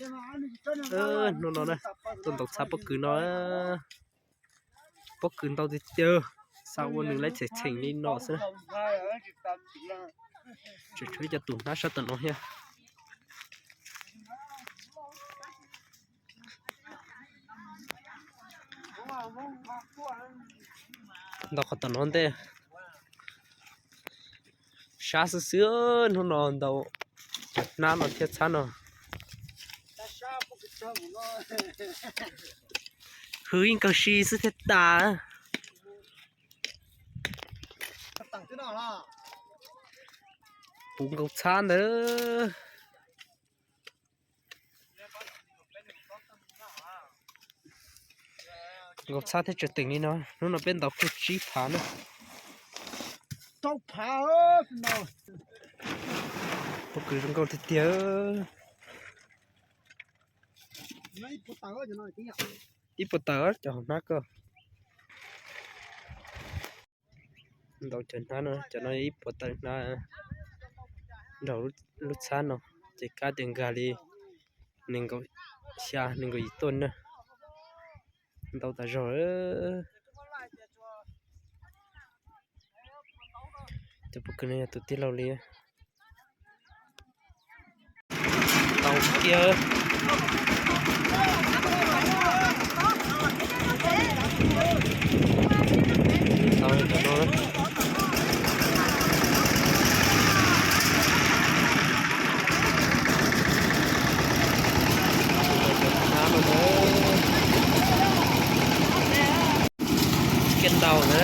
Hnub no na, tuaj ntaus txhab pob kws no, pob kws ntau tiag tiag, xav ua nws laib txheem txheem li no xwb. Tseem tshuav ib co tus hnab sab tom no thiab. Ntaus qhov tom no ntej. Sab xwb xwb, hnub no ntaus cov hnab no thiab txhab no. Hwv ib nkaug si xwb thiaj tas. Puv nkaus txhab ntawd. Nkaus txhab thiab tseem teem li no, hnub no peb ntaus kiag tsib phav na. Pob kws zoo nkauj tiag tiag. Ib puas tawm cov hauv hnab ko. Ntaus cov hnab no, cov no ib puas tawm hnab nrog lub txhab no, ces kab tias nkag li nees nkaum xya nees nkaum yim tuaj na. Ntau tas zog. Tus pob kws no yog tus tij laug li. Ntau tiag. Ntau cov no. Ntau cov hnab no na. Tsis kiag ntau na.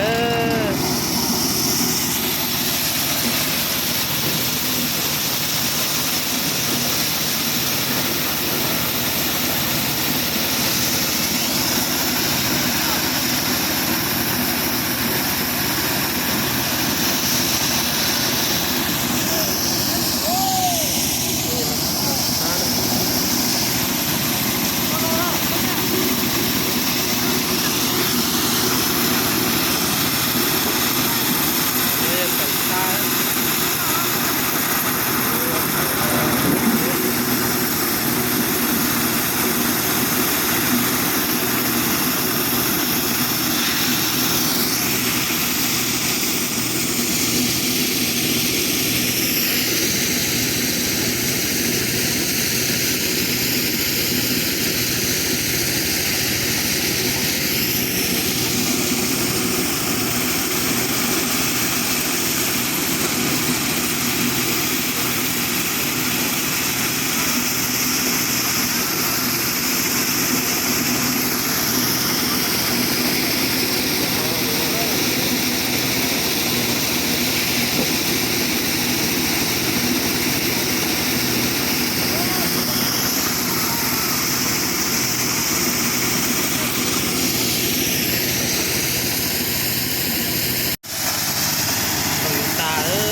Tau yuav tas lawm.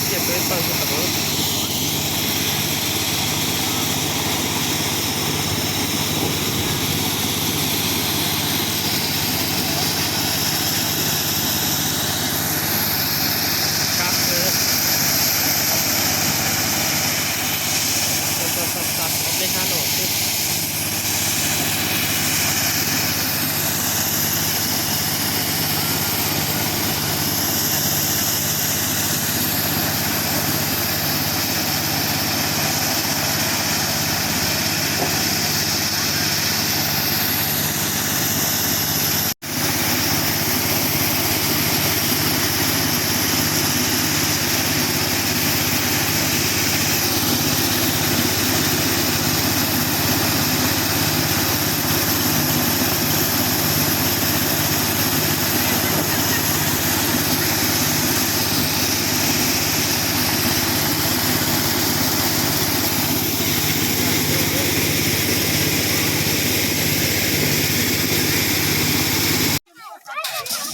Ciaj kawg pawg tau. Sab kawg. Tau tau tau tau tau peb hnab no xwb.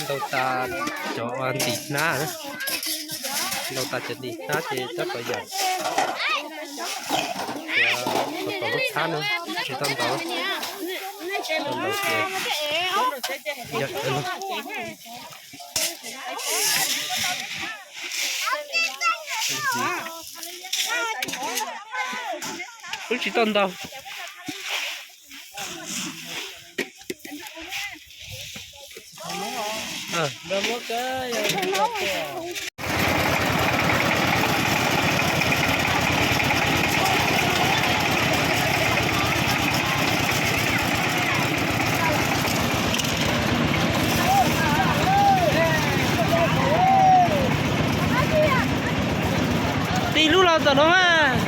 Ntaus tas cov ntim hnab, ntaus tas cov ntim hnab ces tab tom yam, yam qhov tom lub txhab no tsis tau ntaus, tsis tau ntaus ces yam Wb tsis tau ntaus. Tig lub los tom no mas.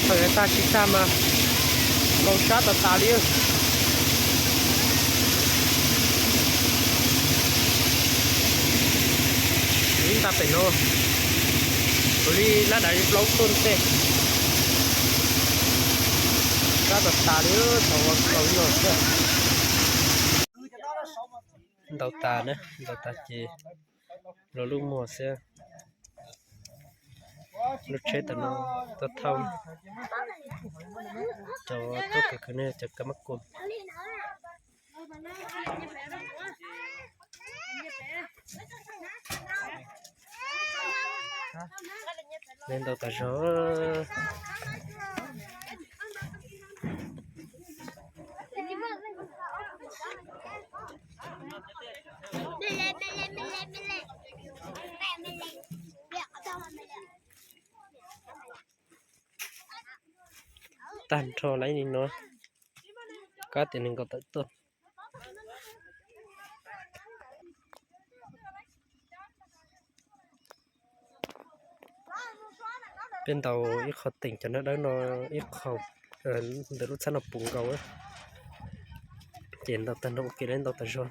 Thaum yuav tag tsis tag mas laus sab tas tas li. Ib ntag pem no, tus li lab dav plaub tuaj ntej. Sab tas tas li, thaum ua laus yog xwb. Ntaus tas na, ntaus tas ces los lub muag xwb. Lub tsheb tam no tuaj thauj, cov tuaj kawg kawg ne cov kab mab kuam. Ntaus tas zog. Tag nrho lawm li no, kab tias nees nkaum tawm tuaj. Peb ntaus ib qho teem cov nab dawb no, ib qho ntawm lub txhab no puv nkaus, ces ntaus tag nrho ua ke li ntaus tas zog.